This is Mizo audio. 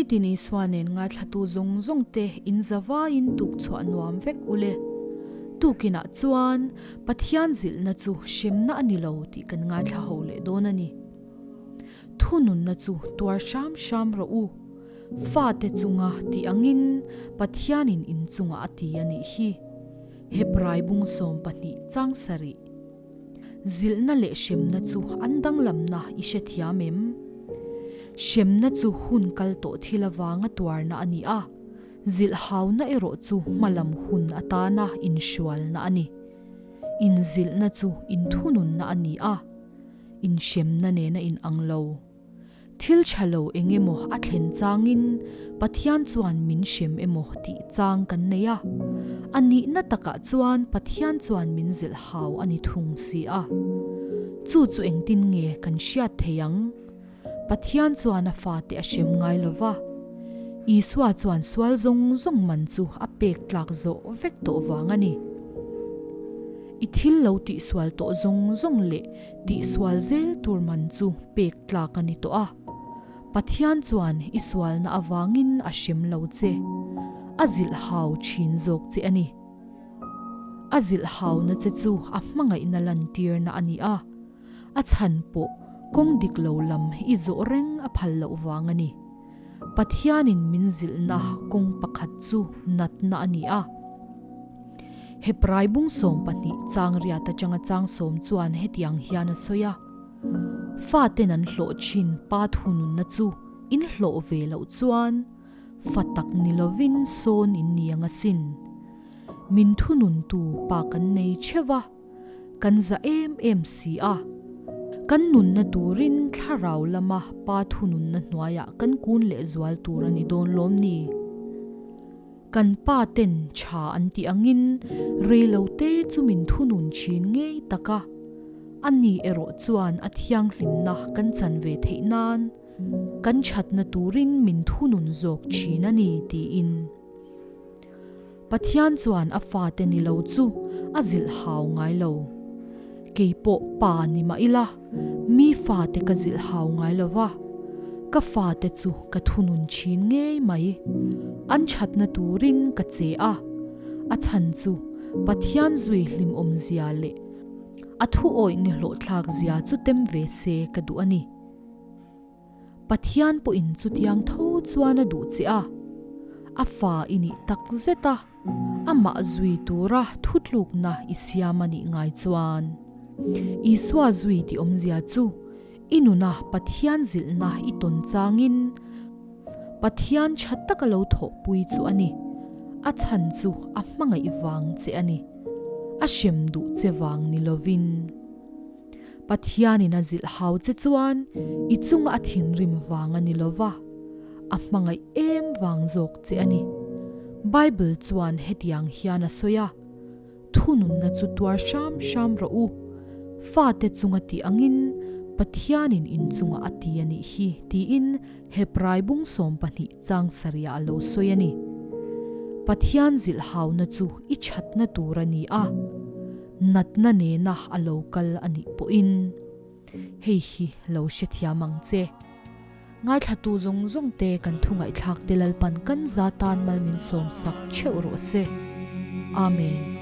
Nitin Isua nen ngaithlatu zawng zawng te in zavaiin tuk chhuah nuam vek ule. Tukinah chuan Pathian zilhna chu hremna a ni lo tih kan ngaithla ho leh dawn a ni. Thununna chu tuar hram hram rawh u. Fate chunga tih angin Pathianin in chungah a ti a nih hi. Hebrai bung 12 chang sarih. Zilhna leh hremna chu an danglamna i hrethiam em? Hremna chu hun kal tawh thil avanga tuarna a ni a, zilhhauna erawh chu hmalam hun atana inhrualna a ni. Inzilhna chu inthununna a ni a, inhremna nena inang lo. Thil tha lo eng emaw a thlen changin Pathian chuan min hrem emaw tih chang kan nei a. A nihna takah chuan Pathian chuan min zilh hau a ni thung si a. Chu chu engtin nge kan hriat thei ang? Pathian chuan a fate a hrem ngai lo va. Isua chuan sual zawng zawng man chu a pek tlak zawh vek tawh vang a ni. I thil lo tihsual tawh zawng zawng leh Tihsual zel tur man chu pek tlak a ni tawh a. Pathian chuan i sualna avangin a hrem lo che. A zilh hau thin zawk che a ni. A zilh hauna che chu a hmangaihna lantirna a ni a. A chhan pawh kawng dik lo lam i zawh reng a phal loh vang a ni. Pathianin min zilhna kawng pakhat chu natna a ni a. Hebrai bung 12 chang riat atanga chang sawm chuan hetiang hian a sawi a, Faten an hlawh thin pa thununna chu in hlawh ve loh chuan fa tak ni lovin sawn in ni ang asin. Min thununtu pa kan nei theuh a, kan za em em si a. Kan nunna turin thlarau lama pa thununna hnuaiah kan kun lehzual tur a ni dawn lawm ni? Kan pa ten tha an tih angin reilo te chu min thunun thin ngei tak a, ani erawh chuan a thianghlimna kan chan ve theih nan kan thatna turin min thunun zawk thin a ni tiin. Pathian chuan a fate ni lo chu a zilh hau ngai lo. Kei pawh pa ni mah ila, mi fate ka zilh hau ngai lo va, ka fate chu ka thunun thin ngei mai. An thatna turin ka che a, a chhan chu Pathian zui hlimawmzia leh a thuawih ni hlawhthlak zia chu tem ve se ka duh a ni. Pathian pawhin chutiang tho chuan a duh che a, a fa i nih tak zet a, amah zui tura thutlukna i siam a nih ngai chuan. Isua zui tih awmzia chu i nuna Pathian zilhna i tawn changin Pathian tha taka lo thawhpui chu a ni, a chhan chu a hmangaih vang che a ni, a hrem duh che vang ni lovin. Pathianin a zilh hau che chuan i chunga a thinrim vang a ni lo va, a hmangaih em vang zawk che a ni. Bible chuan hetiang hian a sawi a, Thununna chu tuar hram hram rawh u, fate chunga tih angin Pathianin in chungah a ti a nih hi, tiin Hebrai bung 12 chang sarihah a lo sawi a ni. Pathian zilh hauna chu i thatna tur a ni a. Natna nena a lo kal a nih pawhin hei hi lo hrethiam ang che. Ngaithlatu zawng zawng te kan thu ngaihthlak te Lalpan kan za tan mal min sawm sak theuh rawh se. Amen.